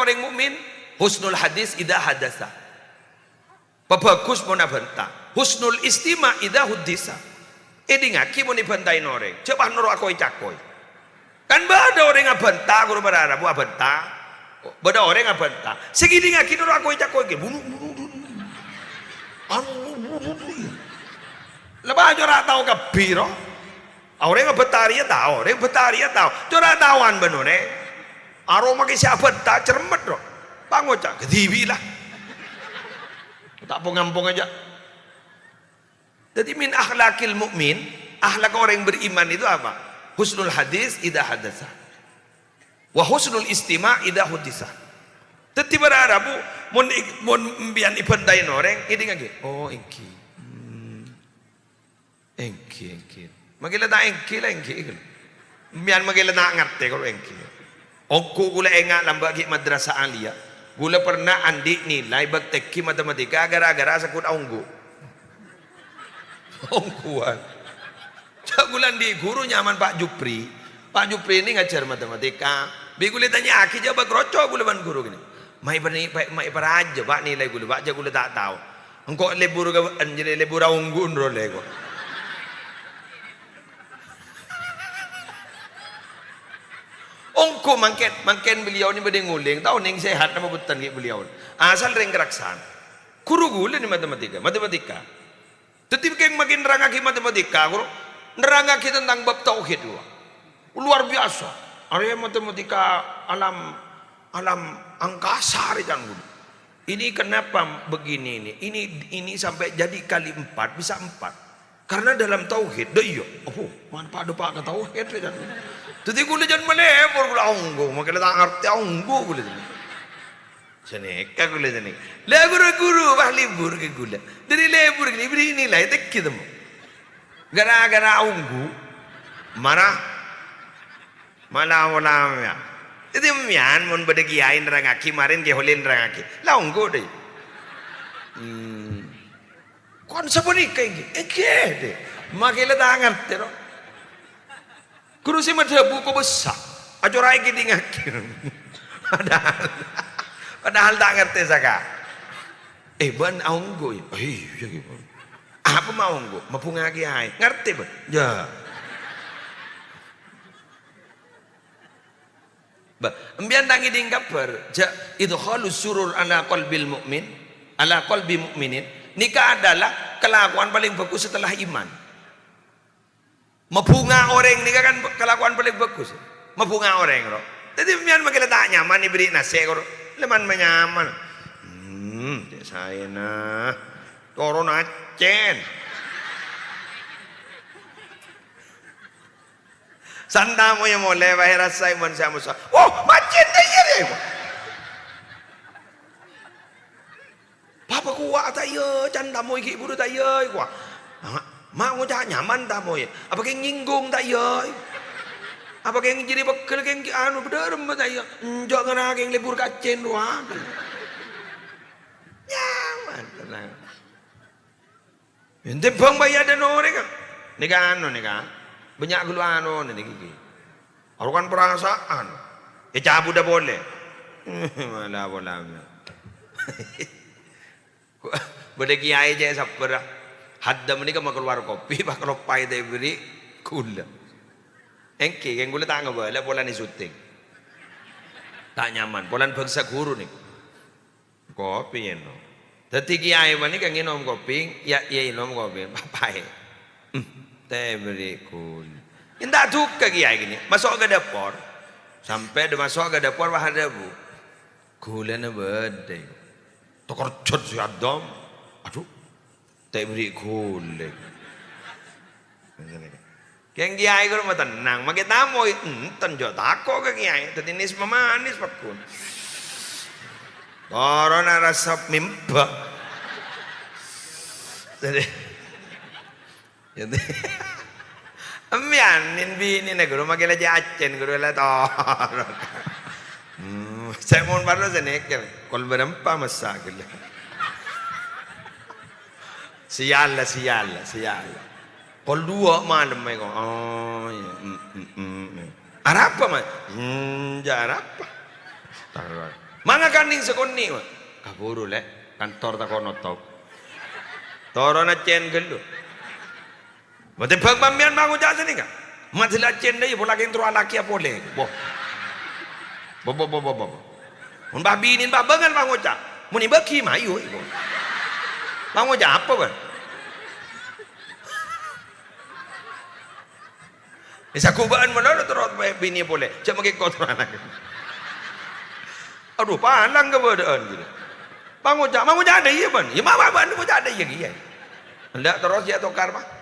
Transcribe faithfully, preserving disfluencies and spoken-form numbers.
Orèng mukmin, husnul hadis idza hadasa. Pabhâghus mon abhânta. Husnul istima' idza huddisa. Èdingngaghi mon èbhântaè orèng. Jhâ' pas noro' akoy-cakoy. Kan bâdâ orèng abhânta, ghuru para rabu abhânta. Bâdâ orèng abhânta. Sè èdingngaghi noro' akoy-cakoy, ghi, bunu, bunu, bunu. Anu, bunu, bunu, bunu. Lè bâ' cora' tao kabbhi, ro. Orèng abhânta rèya tao, orèng abhânta rèya tao. Cora' taowan bân orèng. Aromake sè abhânta cermet, ro. Pangoca', "Kadibi' la." Ta' pong-ampong aja. Jadi, min akhlakil mukmin, akhlak orang beriman itu apa? Husnul hadis idza hadasa. Wa husnul istima' idza hudisa. Daddi, para rabu, mon, mon empèyan èbhântaè orèng, èdingngaghi. Oh, èngghi. Hmm. Èngghi, èngghi. Mangkèn la ta' èngghi, la èngghi, èngghi. Empèyan mangkèn la ta' ngartè, kalo èngghi. Ongghu ghulâ enga' lambâ' ghi' madrasah aliyah. Ghulâ pernah andi' nilai bâktèghi matematika ghârâ-ghârâ sakut aongghu. Ongghuwân. Jhâ' ghulâ andi' ghuru nyamana Pa' Jupri. Pa' Jupri nè ngajhâr matematika. Bi' ghulâ ètanya'aghi jhâ' bâk roco' ghulâ bân ghuru kènè. Ma' èpani-, pa-, ma' èparajâ, Pa', nilai ghulâ, Pa', jhâ' ghulâ ta' tao. Engko' lebur ka, enjârè lebur aongghu ro lè ko. Ongghu mangkèn, mangkèn beliau nè bâdâ ngolèng, tao nèng sehat napa bhunten ghi' beliau. Asal rèng Karaksaan. Ghuru ghulâ nè matematika, matematika. Daddi kèng mangkèn nerrangngaghi matematika, ghuru. Nerrangngaghi tentang bab tauhid, ghuru. Luar biasa. Arèya matematika alam, alam angkasa rè can ghulâ. Ini kenapa begini ini? Ini, ini sampai jadi kali empat, bisa empat. Karena dalam tauhid, dâ' iyâ. Apo, manfaat dâpa' ka tauhid rè can. Daddi ghulâ can malebur ghulâ ongghu, mangkèn la ta' ngartè ongghu ghulâ. Sanèka ghulâ sanèka. La ghuru-ghuru, wah, lebur ka ghulâ. Dâri lebur ghâniko èbèrri' nilai tèngghi temmo. Ghârâ-ghârâ ongghu, mara. Mala-mala mèyan. Daddi mèyan mon bâdâ kiyaè nerrangngaghi, marèn Kè Holil nerrangngaghi. La ongghu dâ'. Hmm. Kon sapanèka èngghi? Èngghi, dâ'. Mangkèn la ta' ngartè, ro. Ghuru sè madhâbu kobâsa, acora'è kèdingngaghi. Padahal, padahal ta' ngartè saka. Eh, bâ'na aongghu, yâ? Oh, iyâ, ghi, bâ'na. Apa ma' aongghu? Mabhunga kiyaè. Ngartè, bâ'na? Yâ. Bâ, empèyan ta' ngèdhing kabhâr, jhâ' idkhalus surur ala qalbil mu'min, ala qalbi mu'minin. Nèka adalah kelakuan paling bagus setelah iman. Mabhunga orèng nèka kan kelakuan paling bagus. Mabhunga orèng, ro. Daddi, sampèyan mangkèn la ta' nyaman èbèrri' nasè', ro. Lèman manyaman. Hmm, cè' saèna. Toron accèn. San tamoyya molè, bâ'na rasaè mon sè amoso. Oh, maccèn ta' iyâ, rè? Papa kowa' ta' iyâ, can tamoy ghi' buru ta' iyâ, kowa'. Ma-, ma' ngoca' nyaman tamoy. Apa kèng nyinggung ta' iyâ? Apa kèng jârèya pegghel kèng anu bâdâ remma ta' iyâ? Enjâ' ngara kèng lebur kacèn rowa. Nyaman, tenang. Ènte bâng bâ'na dâ' norèng, ka. Nèka anu, nèka. Bânnya' ghâllu anu, nèka ghi. Arokan perasaan. Ècabut polè. Mala polana. Bâdâ kiyaè cè' sabbhârâ. Hadda panèka makalowar kopi, pas kaloppaè ta' èbèrri' ghulâ. Èngghi, kèng ghulâ ta' ngabâlâ polana syuting. Ta' nyaman, polana bângsa ghuru nèka. Kopi ngènom. Daddi kiyaè panèka ngènom kopi, yâ, yâ ngènom kopi, papaè. Hmm, ta' èbèrri' ghulâ. Ènta' duka kiyaè kènè', maso' ka dâpor. Sampè' dâ-, maso' ka dâpor, pas adhâbu, "Ghulâna bâdâ." Takerjhât sè adâ'. Adhu. Ta' èbèrri' ghulâ. Kèng kiyaè ghuru ma' tennang, makè tamoy, enten jhâ' tako' ka kiyaè. Daddi nès-mamanès pagghun. Toronna rassa mimba. Daddi, daddi, empèyan nèng binèna ghuru makè la cè' accèn ghuru la toron. Hmm, sè mon parlo sè nèkèr, kol bârâmpa massa ghellâ'. Sial, sial, sial. Kol duwâ' malem, ko. Oh, iyâ. Mm, mm, mm, mm. Arapa, Mas? Hmm, jhâ' arapa. Taruh. Manga kanèng sakonè', Pak. Kabhuru, Lè'. Kantor tako' notop. Toronna cèn ghâllu. Bâ' tèmbhâng sampèyan mangoca' sanèka. Masalah cèn dhâ' iyâ pola kèng terro alakèya polè. Bo. Bo, bo, bo, bo, bo. Mon pas binèn pas bângal mangoca'. Mon èbâghi mayu. Mangoca' apa, bân? È, sagubâ'ân malolo terro binè polè. Jhâ' makè kotoran. Adhu, palang kabâdâ'ân, gitu. Mangoca', mangoca' dhâ' iyâ, bân. Iyâ, ma' bân ngoca' dhâ' iyâ, kèya. Enḍâ' terros iyâ tokar, Pak.